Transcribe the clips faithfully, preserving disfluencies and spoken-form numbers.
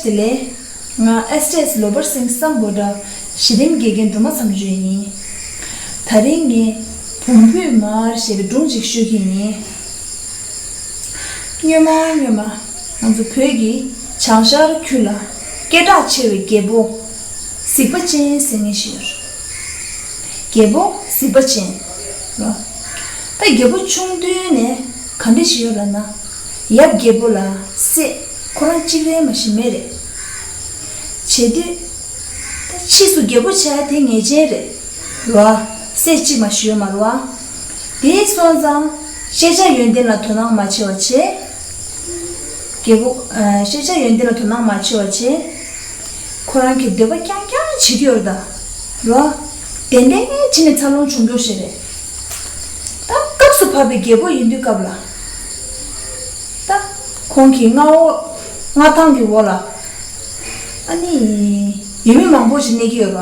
བདེ་ལེགས། ང་ཨེ་སི་ཊི་ཨེ་སི་ལོ་པར་སིང་སམ་བྷོ་ཊ། གཞི་རིམ་དགེ་རྒན་སྒྲོལ་མ་མཚམས་གཅོད་ཡིན། ད་རིང་ངས་བོང་བུའི་མར་ཞེས་པའི་སྒྲུང་ཅིག་ཤོད་ཀྱི་ཡིན། སྔོན་མ་སྔོན་མ། ང་ཚོ་བོད་ཀྱི་བྱང་ཤར་ཁུལ་ལ་སྐད་གྲགས་ཆེ་བའི་རྒད་པོ་གཟིག་པ་ཅན་ཟེར་མཁན་ཞིག་ཡོད་རེད། རྒད་པོ་གཟིག་པ་ཅན་ལ། ད་རྒད་པོ་ཆུང་དུས་ནས་ག་འདྲ་ཞིག་ཡོད་ལབ་ན། ཡབ་རྒད་པོ་ལ་སྲས་ཁོ་རང་གཅིག་རེ་མ་ཞིག་མེད་རེད། བྱེད་དུས། ད་ཕྱིས་སུ་རྒད་པོ་ཆགས་ཡ་དེ་ངེས་ཅན་རེད། རེད་བ། སྲས་གཅིག་མ་ཞིག་ཡོད་མ་རེད་བ། དེ་སོང་ཙང་ཤེས་བྱ་ཡོན་ཏན་ལ་དོ་སྣང་མ་བྱེད་པ་བྱས། རྒད་པོ། ཨ། ཤེས་བྱ་ཡོན་ཏན་ལ་དོ་སྣང་མ་བྱེད་པ་བྱས། ཁོ་རང་གི་འདོད་པ་རྐྱང་རྐྱང་བྱེད་ཀྱི་ཡོད་རེད་ད། རེད་བ། དེ་འདྲའི་ཕྱི་ནས་འཚར་ལོངས་བྱུང་རྒྱུ་ཞིག་རེད། ད་སྐབས་སུ་བབས་པའི་རྒད་པོ་ཡིན་དུས་སྐབས་ལ། ད་ཁོང་གི་མངའ་འོག་མངའ་ཐང་གི་འོག་ལ། ཨ་ནི། ཡུལ་མི་མང་པོ་ཞིག་གནས་ཀྱི་ཡོད་པ།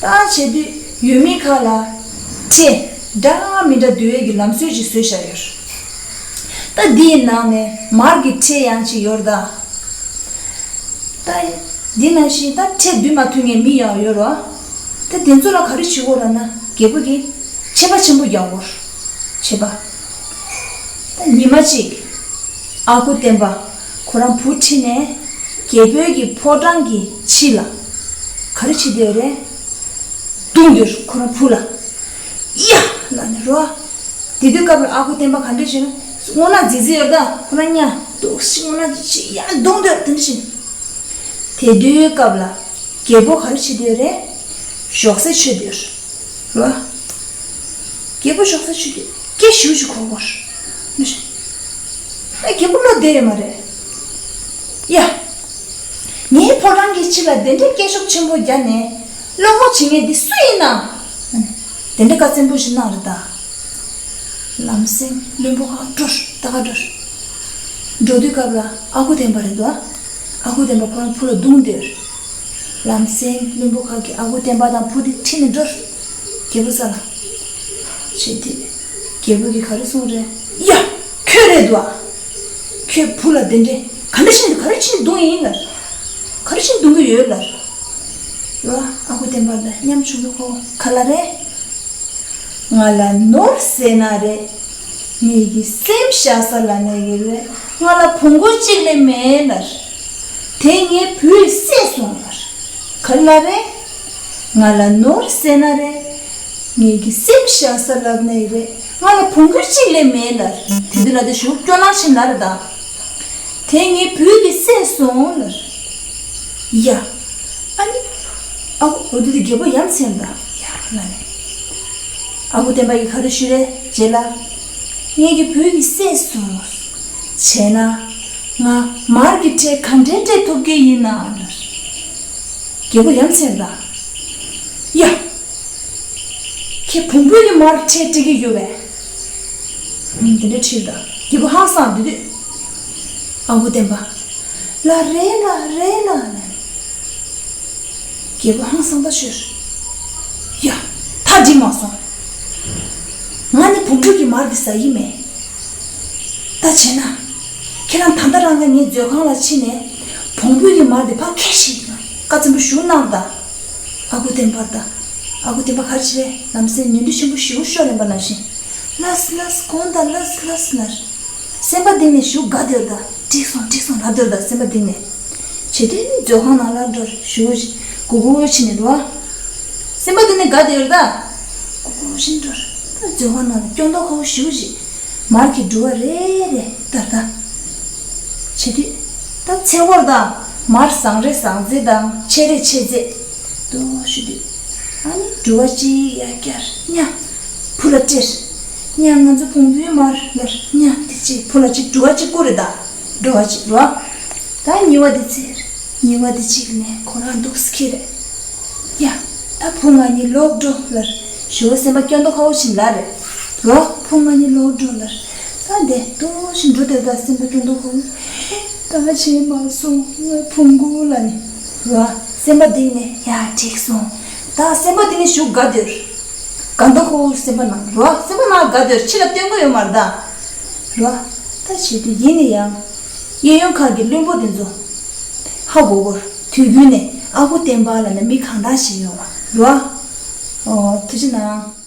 ད་བྱེད་དུས་ཡུལ་མི་ཁག་ལ་ཁྲལ་འདྲ་མི་འདྲ་བསྡུ་ཡས་ཀྱི་ལམ་སྲོལ་ཅིག་བཟོས་བཞག་ཡོད། ད་འདིའི་ནང་ནས་མར་གྱི་ཁྲལ་ཡང་ཅིག་ཡོད་རེད་ད། ད་འདི་ནང་བཞིན་ད་ཁྲལ་བསྡུ་མ་ཐུབ་མཁན་མི་ཡང་ཡོད་རེད། ད་དེ་ཚོ་ལ་ག་རེ་བྱེད་དགོས་རེད་ན། རྒད་པོ་གིས་ཆད་པ་ཆེན་པོ་རྒྱག་དགོས། ཆད་པ། ད་ཉི་མ་གཅིག་ཨ་ཁུ་སྟོན་པ་ཁོ་རང་བུ་ཁྲིད་ནས་རྒད་པོའི་གི་ཕོ་བྲང་གི་ཕྱི་ལ་ག་རེ་བྱེད་བསྡད་ཡོད་རེད། རྡུང་བསྡད་ཡོད་རེད་ཁོ་རང་བུ་ལ། ཡ་ལབ་ནས་རོ། དེ་དུས་སྐབས་ལ་ཨ་ཁུ་སྟོན་པ་ག་འདྲ་བྱེད་ན། སྔོ་ནག་རྫིག་རྫིག་ཡོད་ད་ཁོ་རང་གཉའ་འདུག་སེ་སྔོ་ནག་ཅིག་ཡ་རྡུང་བསྡད་ཡོད་རེད། དེ་འདྲ་བྱེད། དེ་དུས་སྐབས་ལ་རྒད་པོ་ག་རེ་བྱེད་བསྡད་ཡོད་རེད། ཞོགས་ཟས་མཆོད་བསྡད་ཡོད་རེད། རོ། རྒད་པོ་ཞོགས་ཟས་མཆོད་དུས་སྐད་ཞེ་པོ་ཅིག་གོ་གོ། ཨ། རྒད་པོ་བློ་བདེ་ཡོད་མ་རེད། ཡ། ངའི་ཕོ་བྲང་གི་ཕྱི་ལ་དེ་འདྲའི་སྐད་ཤུགས་ཆེན་པོ་རྒྱག་ནས་བློ་ཁོག་བྱེད་མཁན་འདི་སུ་ཡིན་ན། དེ་འདྲའི་བཀའ་བཙན་པོ་ཞིག་གནང་རེད་ད། ལམ་སེང་བློན་པོ་ཁག་འགྲོ། ད་ག་འགྲོ། འགྲོ་དུས་སྐབས་ལ་ཨ་ཁུ་སྟོན་པ་རེད་འདུག་ཨ་ཁུ་སྟོན་པ་ཁོ་རང་བུ་ལ་རྡུང་བསྡད་ཡོད། ལམ་སེང་བློན་པོ་ཁག་གིས་ཨ་ཁུ་སྟོན་པ་དང་བུ་དེ་ཁྲིད་ནས་འགྲོ། རྒད་པོ་ས་ལ། བྱེད་དུས། རྒད་པོ་གིས་ག་རེ་གསུངས་རེད། ཡ། ཁྱོད་རེད་འདུག་ཨ། ཁྱོད་བུ་ལ་དེ་འདྲས་ག་འདྲ་བྱས་ནས་ག་རེ་བྱས་ནས་རྡུང་ཡིན་ལབ། ག་རེ་བྱས་ནས་རྡུང་གི་ཡོད་ལབ། རོ། ཨ་ཁུ་སྟོན་པ་དང་མཉམ་བྱུང་ནས་ཁོ་ག་ལབ་རེད། ང་ལ་ནོར་ཟེར་ན་རེད། ངེད་ཀྱི་སེམས་བཞག་ས་ལབ་ནས་ཡོད་རེད། ང་ལ་བོང་གུ་གཅིག་ལས་མེད་ལབ། དེ་ངའི་བུས་བསད་སོང་ལབ། ག་རེ་ལབ་རེད། ང་ལ་ནོར་ཟེར་ན་རེད། ངེད་ཀྱི་སེམས་བཞག་ས་ལབ་ནས་རེད། ང་ལ་བོང་གུ་གཅིག་ལས་མེད་ལབ། དེ་དུས་ལ་དེ་ཞུ་སྐྱོ་སྣང་ཕྱིན་ལབ་རེད་ད། དེ་ངའི་བུས་ཀྱིས་བསད་སོང་ལབ། ཡ། ཨ་ནི། ཨ་ཁུ། འོ་དེ་དུས་རྒད་པོ་ཡ་མཚན་ད། ཡ་ལབ་ནས། ཨ་ཁུ་སྟོན་པ་ཡིས་ག་རེ་ཞུས་རེད་རྗེས་ལ། ངེད་ཀྱི་བུས་ཀྱིས་བསད་སོང་། བྱས་ན། ང་མར་གྱི་ཁྲལ་ག་འདྲས་སྤྲད་ཐུབ་ཀྱི་ཡིན་ན་ལབ། རྒད་པོ་ཡ་མཚན་ལ། ཡ། ཁྱེད་བོང་བུ་གི་མར་ཁྲལ་སྤྲད་ཀྱི་ཡོད་པས། ཨང་། དེ་འདྲ་དྲིས་ད། རྒད་པོ་ཧང་སངས་དེ་དུས། ཨ་ཁུ་སྟོན་པ། ལགས་རེད་ལགས་རེད་ལགས་ལབ། རྒད་པོ་ཧང་སངས་ད་ཤོར། ཡ། ད་འགྲིག་མ་སོང་། ང་ནི་བོང་བུ་གི་མར་འདི་ཟ་ཡི་མེད། ད་བྱས་ན། ཁྱེད་རང་ད་ལྟ་རང་གིས་ངའི་མཛོད་ཁང་ལ་ཕྱིན་ནས། བོང་བུ་གི་མར་འདི་ཕར་ཁྱེར་ཤིག་ལབ། བཀའ་བཙན་པོ་ཞུ་གནང་ད། ཨ་ཁུ་སྟོན་པ་དང་། ཨ་ཁུ་སྟོན་པ་ག་རེ་བྱས་པས། ལམ་སེང་ནོར་འཁྲུལ་ཆེན་པོ་ཞེ་པོ་ཤོར་ལབ་པ་ནང་བཞིན། ལགས་ལགས་དགོངས་དག་ལགས་ལགས་ལབ། སེམས་པ་གཏིང་ནས་ཞེ་པོ་དགའ་བསྡད་ཡོད་ད། འགྲིག་སོང་འགྲིག་སོང་ལབ་བསྡད་ཡོད་ད་སེམས་པ་གཏིང་ནས། བྱེད་དུས་མཛོད་ཁང་ནང་ལ་འགྲོ་ཞེ་པོ་ཞིག་གུག་གུག་བྱས་ནས་འགྲོ། སེམས་པ་གཏིང་ནས་དགའ་བསྡད་ཡོད་ད། གུག་གུག་བྱས་ནས་འགྲོ། ད་མཛོད་ཁང་ནང་ལ་སྐྱོན་ཏོག་ཁ་པོ་ཞེ་པོ་ཞིག་མར་གྱི་དྲི་བ་རེ་རེ་ལྟར་ད། བྱེད་དུས། ད་ཚེ་བོར་དང་མར་བཟང་རེ་བཟང་ཚད་དང་ཆེ་རེ་ཆེ་ཚད། ཏོག་ཞུ་དུས། ཨ་ནི་དྲི་བ་གཅིག་ཡར་བསྐྱར་ཉ། བུ་ལ་སྤྲད། ཉ་ང་ཚོ་བོང་བུའི་མར་ལ་ཉ་དེ་གཅིག་བུ་ལ་གཅིག་དྲི་བ་གཅིག་བསྐུར་རེ་ད། དྲི་བ་གཅིག་རོ། ད་གཉིས་པ་དེ་ཚེར། གཉིས་པ་དེ་གཅིག་ནས་ཁོ་རང་འདུག་སེ་ཁྱེར་རེ། ཡ། ད་བུ་ང་གཉིས་ལོག་འགྲོ་ལབ། ཞོ་སེམས་པ་སྐྱོ་མདོག་ཁ་པོ་ཞིག་ལབ་རེད། རོ། བུ་ང་གཉིས་ལོག་འགྲོ་ལབ། ད་འདི་ཏོག་ཞིག་འགྲོ་དེར་ད་སེམས་པ་སྐྱོ་མདོག་ཁ་པོ། ད་བྱས་མ་སོང་ང་བོང་གུ་ལབ་ནས། རོ། སེམས་པ་གཏིང་ནས་ཡ་འགྲིག་སོང་། ད་སེམས་པ་གཏིང་ནས་ཞེ་པོ་དགའ་དེར། དགའ་མདོག་ཁ་པོ་སེམས་པ་ནང་རོ། སེམས་པ་ནང་དགའ་དེར་ཕྱི་ལ་སྟོན་གི་ཡོད་མ་རེད་ད། རོ། ད་བྱེད་དུས་ཡིན་ན་ཡང་། གཡས་གཡོན་ཁག་གི་བློན་པོ་དེ་ཚོ། ཧ་གོ་གོ། དུས་རྒྱུན་ནས་ཨ་ཁུ་བསྟན་པ་ལབ་ན་མི་གང་འདྲ་ཞིག་ཡོད་རེད་བ། ཨོ་ཐུགས་རྗེ་གནང་།